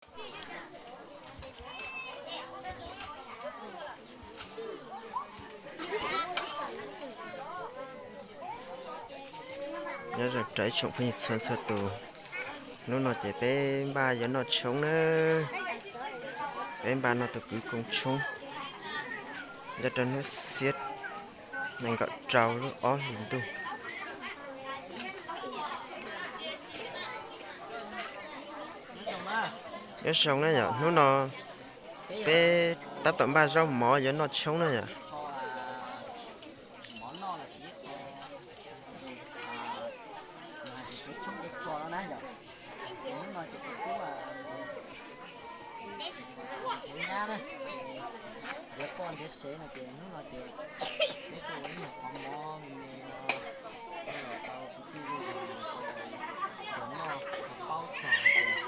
Nyob zoo rau ib tsoom phooj ywg txhua txhua tus, hnub no ces peb npaj yuav noj tshoob na. Peb npaj noj tus kwv koob tshoob nyob rau hnub xiab nees nkaum rau lub ob hlis ntuj. Nyob zoo na yom, hnub no peb tab tom npaj zaub mov yuav noj tshoob na yom. Hnub no ces kuv tub ntxuav nyab na, nrhiav poj nrhiav sev no ces hnub no ces peb tuaj ua ib nyuag qhov mov me me no los rau kwv tij nrog noj, paub txog hais tias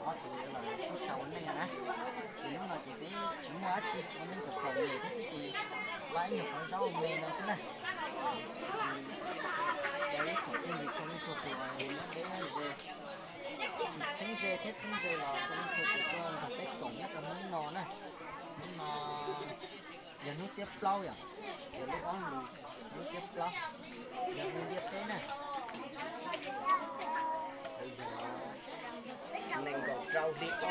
ob tug los sib sau ua neej na. Ces hnub no ces peb tsis muaj dab tsi, ua neej txom txom nyem thiab xwb ces npaj ib nyuag qhov zaub me no xwb na. Rau ib tsoom phooj ywg txhua leej txhua tus nyob deb nyob ze, tsis txheeb ze thiab txheeb ze los txhua leej txhua tus tuaj nrog peb koom nyob rau hnub no na. Hnub no yog hnub xiab plaub yom, yog lub ob hlis, hnub xiab plaub, yog hnub ntiaj teb na. Yog nees nkaum rau hli ob,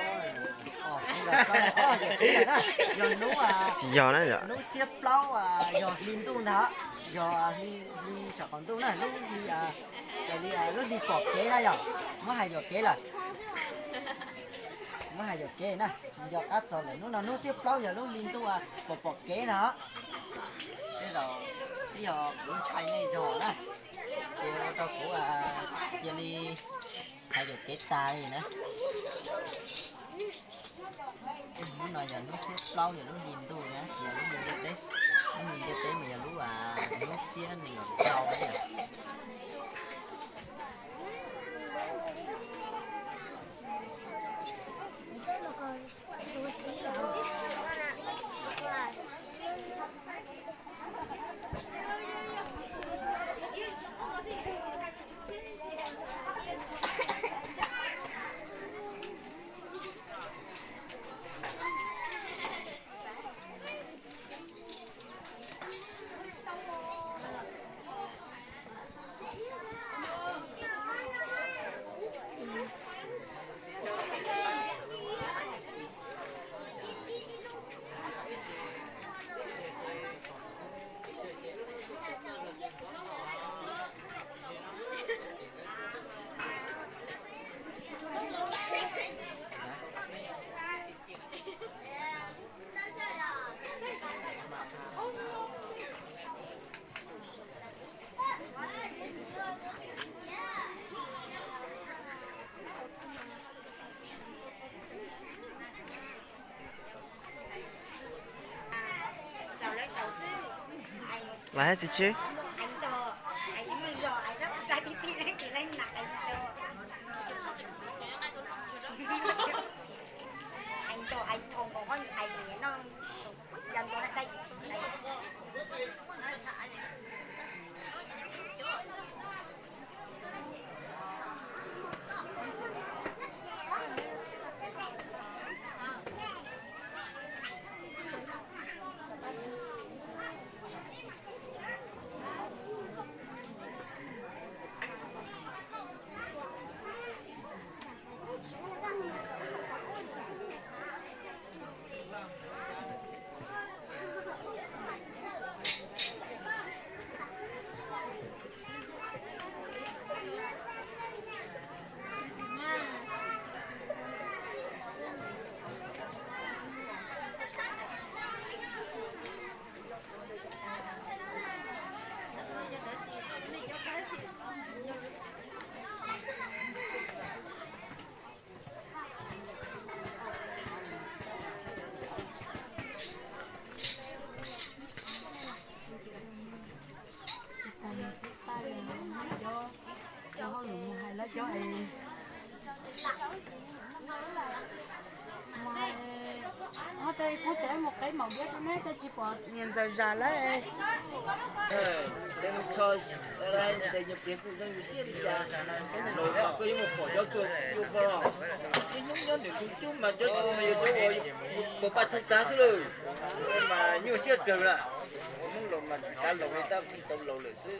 yog hnub, tsis yog na, hnub xiab plaub, yog hli ntuj ntag, yog hli, hli saum qaum ntuj na, lub hli, raws li lub hli pom kev na yom, muab hais yuam kev lawm. Muab hais yuam kev na, tsis nco qab txog lawm, hnub no hnub xiab plaub yog lub hli ntuj pom pom kev na. Tej zaum twb yog kuv ntshai nej zog na, ces ua rau kuv cia li hais yuam kev tas li na. Hnub no yog hnub xiab plaub yog lub hli ntuj na, tsis yog lub hli ntiaj teb. Lub hli ntiaj teb mas yog lub, hnub xiab nees nkaum rau na yom. Lawv hais txiv tswb. Peb maum liab rau neb, koj tsis pom niam ntxawm zam lawm. Tej mus tso, tej nyuag pliag kuj zoo yus siab li cas. Laus mas koj yuav mus pom cov tuag cuag pog. Cov Hmoob nyob nws tus cub mas cov tuag mas yog cov uas puas paj tshoob tag xwb lawm. Mas nyuaj siab kawg lawm. Hmoob laus mas tsis xav laus li, tab tsis tau laus lawm xwb.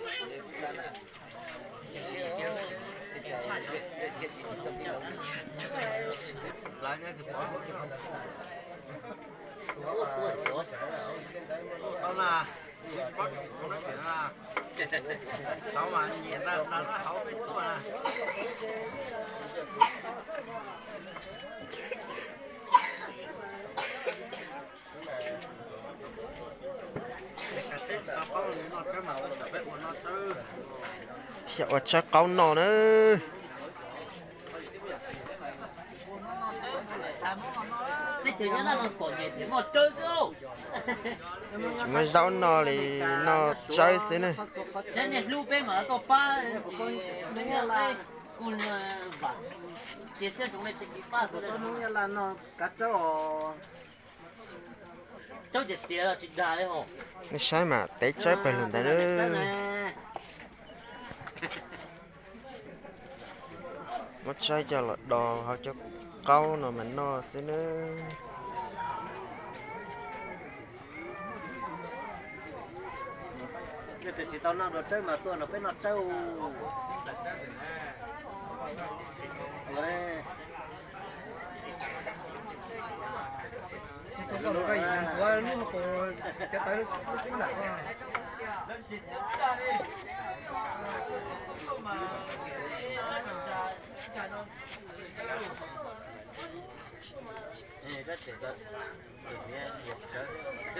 Xyov ua tsawb qaub noj na. Teb chaws Nyab Laj no kom nyiam tias noj tsawb xwb. Tsis muaj zaub noj li, noj tsawb xwb ne. Saib nej hlub peb mas toj pab, kuv vam cia siab rau nej tej kev pab xwb. Tsawb tiag tiag tsis dag li hos. Nej saib mas tev tsawb pawg lug ntawd na. Muab tsawb coj los do hauv cov qaub no mas noj xwb nawb. Yog tias tsis tau noj dua tsawb mas tuaj nrog peb noj tsawb.